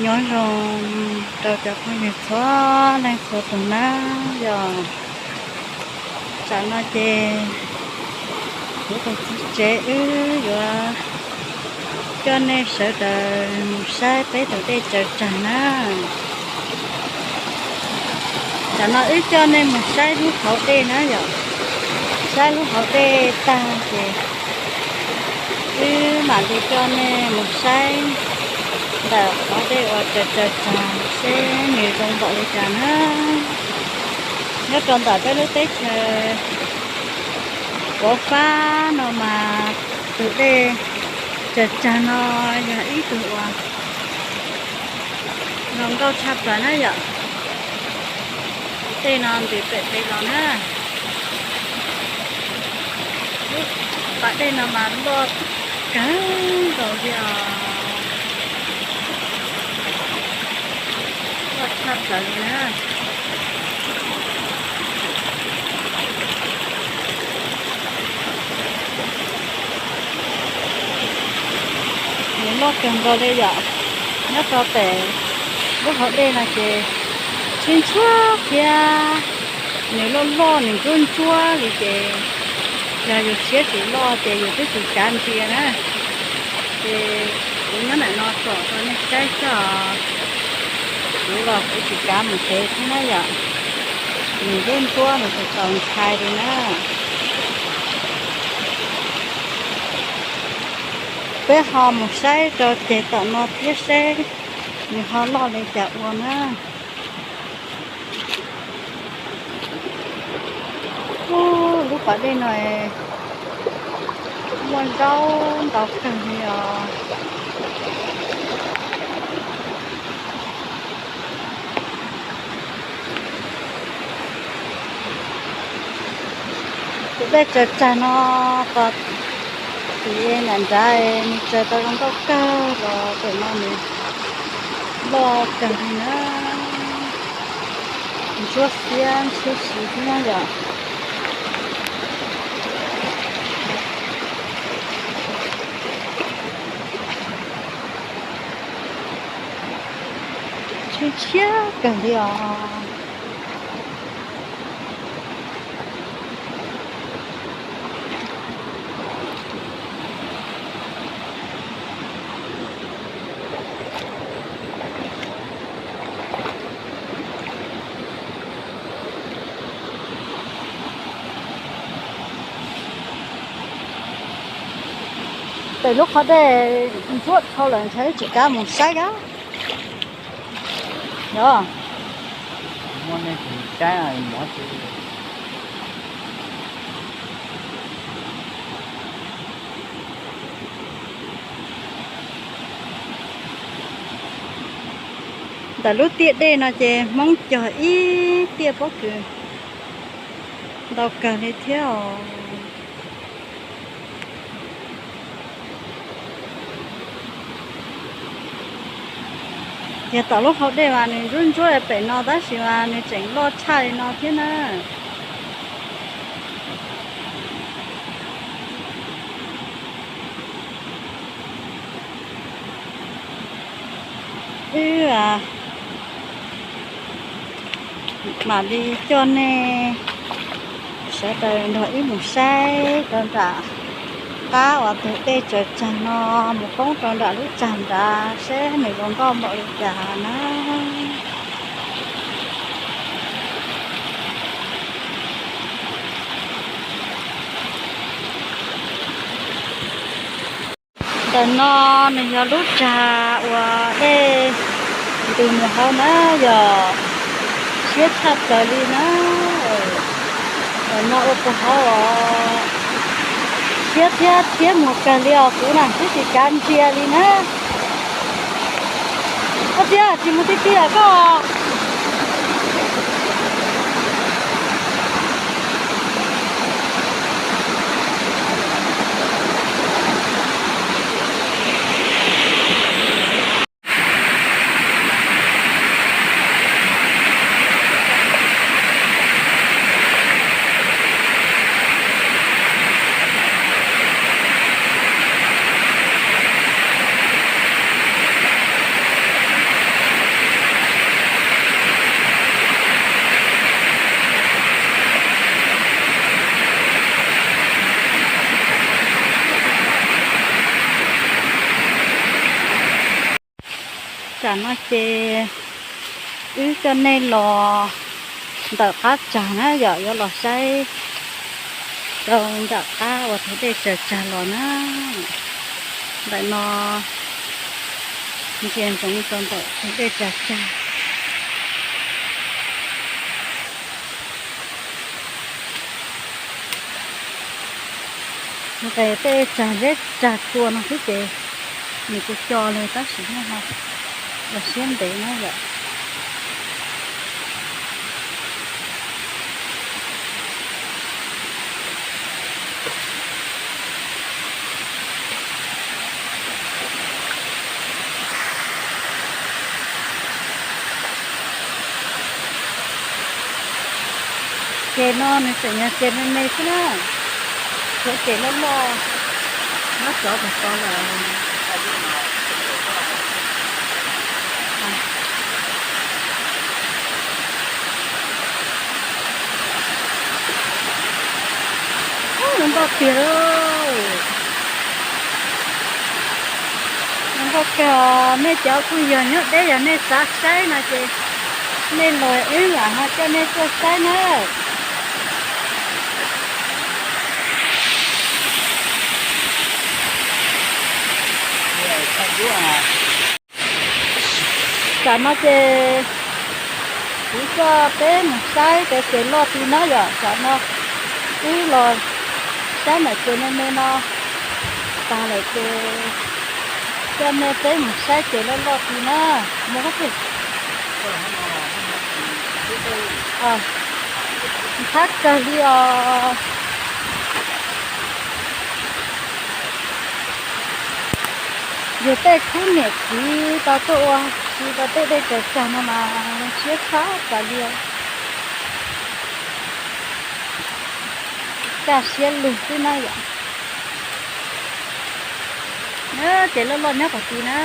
Nyob zoo rau cov phooj ywg txhua leej txhua tus na yom. Tsam no ces kuv tus txiv tsev wb yuav coj nej sawv daws mus saib peb tus dej Tsaws Tsag na. Tsam no wb coj nej mus saib lub hauv dej na yom. Saib lub hauv dej tag ces wb mam li coj nej mus saib ntawm qhov dej uas Tsaws Tsaws Tsag seb nws zoo npaum li cas na. Nyob rau ntawm peb lub teb chaws Pov Fab no mas tus dej Tsaws Tsag no yog ib tug uas zoo nkauj tshaj plaws na yom. Tej no ntws pem pem los na. Lub pas dej no mas loj kawg nkaus li os. Loj tshaj plaws li na. Nws loj kawg nkaus li yom. Nyob rau pem lub hauv dej no ces tshiab ntsuab thiab nws loj loj nws ntsuab ntsuab li ces yog yus siab tsis loj ces yus twb tsis kav ntsia na. Ces kuv nyob ntawm no tsom rau nej saib xwb os. Kuv los kuv tsis kav mus tsev thiab na yom. Nws ntsuab ntsuab nws tsis txaus ntshai li na. Peb ho mus saib rau ceg tom no thiab seb nws ho loj li cas ua na. Ub, lub pas dej no muaj zaub ntau kawg li os. Tus dej Tsaws Tsag no, tos tim nram nrad nws tsaws tau zoo nkauj kawg los pem no nws loj kawg li na. Ntsuab xiab ntsuab xiab thiab na yom. Tshiab tshiab kawg li os. Pem lub qhov dej ntsuab dhau lawm ntshai tsis kav mus saib a. Yog ntawm lub tiaj dej no ces Hmoob cog ib tiaj pob kws ntau kawg li thiab os. Yog tom lub hau dej mas nws ntsuab ntsuab pem no tab sis mas nws tseem loj tshaj li no thiab na. Wb mam li coj nej sawv daws nrog wb mus saib rau nram qab uas tus dej tsaws tsag no mus poob rau nram lub tsag nrad seb nws zoo nkauj npaum li cas na. Ntawm no nws yog lub tsag uas dej ntws mus hauv na, yog siab tshaj plaws li na. Ntawm no ua puas hauv os, siab thiab thiab mus kawg li os, kuv na twb tsis kav ntsia li na. Koj txiv, tsis mus tiag tiag koj. Tam no ces wb coj nej los ntawm qab tsag na yom, yuav los saib rau nram qab uas thaum dej tsaws tsag los na. Ntawm no ntsia ntsoov rau ntawm thaum dej tsaws tsag. Nqes tej tsag zeb tsag tsua no xwb ces nws kuj co li tab sis nej ho los siab ntev na yom. Ces no nws tseem yog ces me me xwb na, tshuav ces loj loj nyob tsov tom tod lawm. Ub, zoo nkauj tiag lauj. Zoo nkauj kawg os. Nej cov phooj ywg nyob deb yog nej xav saib no ces nej los wb mam ho coj nej tuaj saib na. Tam no ces kuv coj peb mus saib cov ces loj ti na yom. Tam no wb los saib ntawm ces me me no tas lawm ces coj nej peb mus saib ces loj loj ti na. Mus qab pem. Ntxhab kawg li os. Yus tej khub niam txiv tau tuaj ua si rau tej dej tsaws tsag no mas zoo siab tshaj plaws li. Kaj siab lug xwb na yom. Ces loj loj nyob qhov tid na.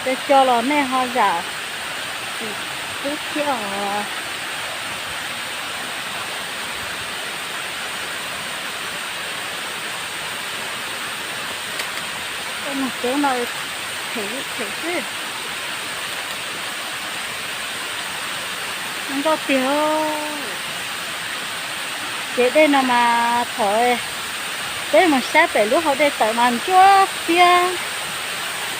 Tej co los nej ho zam txim pub thiab os. Tej no coob no them them xwb. Zoo nkauj tiag. Ces dej no mas thaum peb mus saib pem lub hau dej tawm mas ntsuab xiab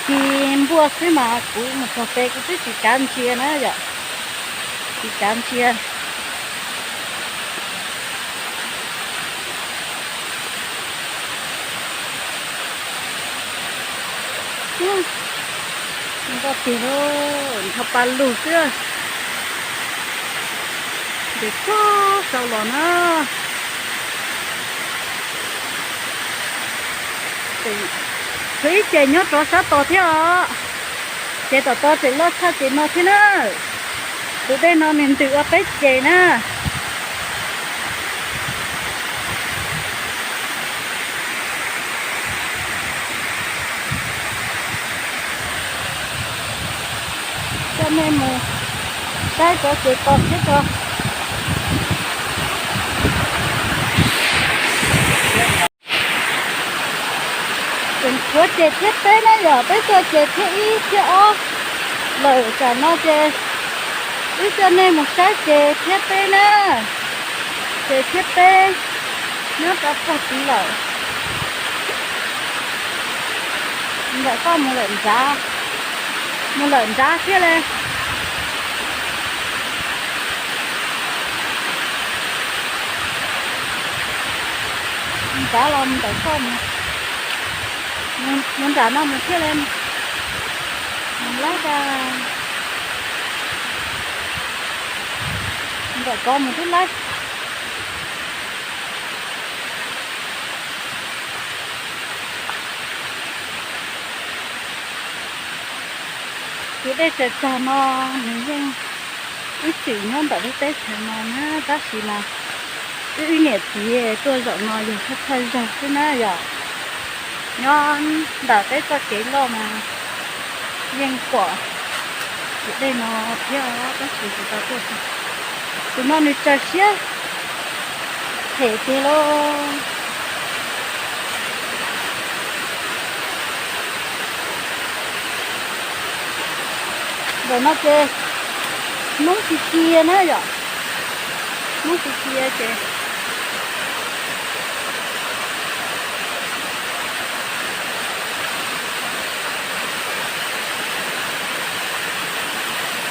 ci npuaj xwb mas kuv mus txog pem kuv twb tsis kav ntsia na yom. Tsis kav ntsia. Zoo nkauj tiag lauj, nrho pa lug xwb. Ces txog saud los na. Tshuav ib ces nyob rov sab tod thiab os. Ces tom tod tseem loj tshaj ces no thiab na. Tus dej no nws ntws ua peb ces na. Coj nej mus saib cov ces tod thiab tso. Tseem tshuav ces thiab peb na yom, peb coj ces thiab ib thiab ob lawm tam no ces wb coj nej mus saib ces thiab peb na. Ces thiab peb nyob rau pog tid lawm. Ntawm koj mus lawm nrad, mus lawm nrad thiab le. Nrad los mus ntawm koj mus, mus nram no mus thiab le. Mus laib tas, ntawm koj mus twb laib. Tus dej tsaws tsag no nws yeej ib txwm nyob ntawm lub teb chaws no na, tab sis mas wb ib niam txiv tuaj zaum no yog thawj thawj zaug xwb na yom. Nyob ntawm peb txoj kev loj mas yeej pom Dej no thiab tab sis tsis tau tuaj. Tus no nws tsawg siab phem tiag lauj. Ntawm no ces Hmoob tsis cia na yom, Hmoob tsis cia ces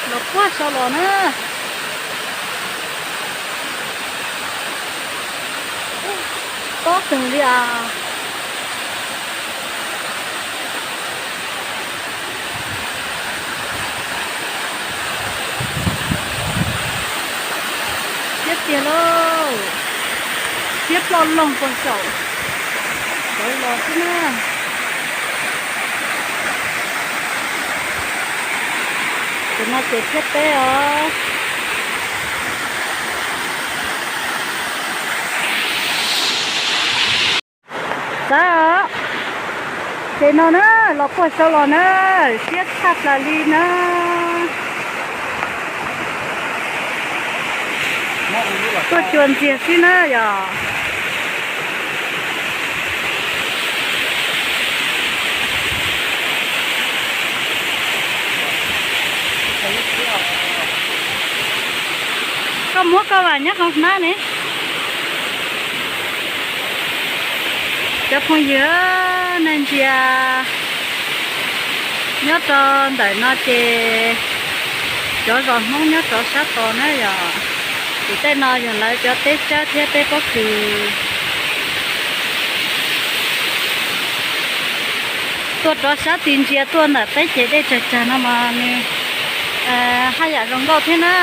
los puag saud los na. Tob kawg li as. Siab tiag lauj, siab ploj loog puag saum sawv los xwb na. Tus no ces thiab peb os. Xav os, ces no na, los puag saud los na, siab tshaj plaws li na. Tuaj cuag ntxiag xwb na yom. Koj muab koj vam nyob qhov hnab ne. Cov phooj ywg, nej ntsia nyob rau ntawm no ces cov zos Hmoob nyob rau sab tod na yom. Tim tej no yog lawv cov teb tsawb thiab teb pob kws. Tuaj rov sab tid ntsia tuaj ntawm peb ces dej tsawg tsawg no mas nws haj yam zoo nkauj thiab na.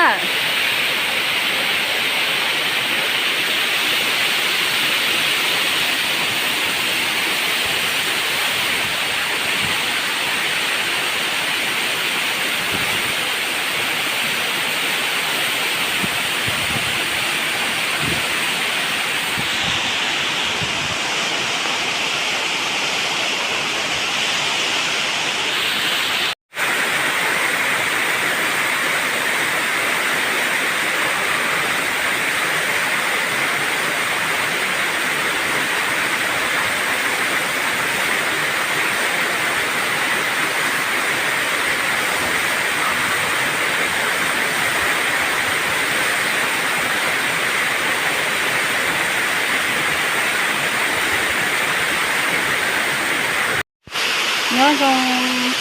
Nyob zoo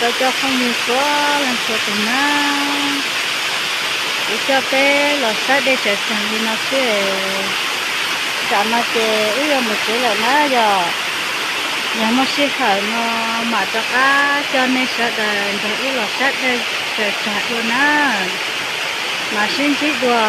rau cov phooj ywg txhua leej txhua tus na. Kuv coj peb los saib dej tsawg tsawg li no xwb. Tam no ces wb yuav mus tsev lawm na yom. Yog muaj sij hawm no mam rov qab coj nej sawv daws nrog wb los saib dej tsawg tsawg dua na. Mam sib ntsib dua.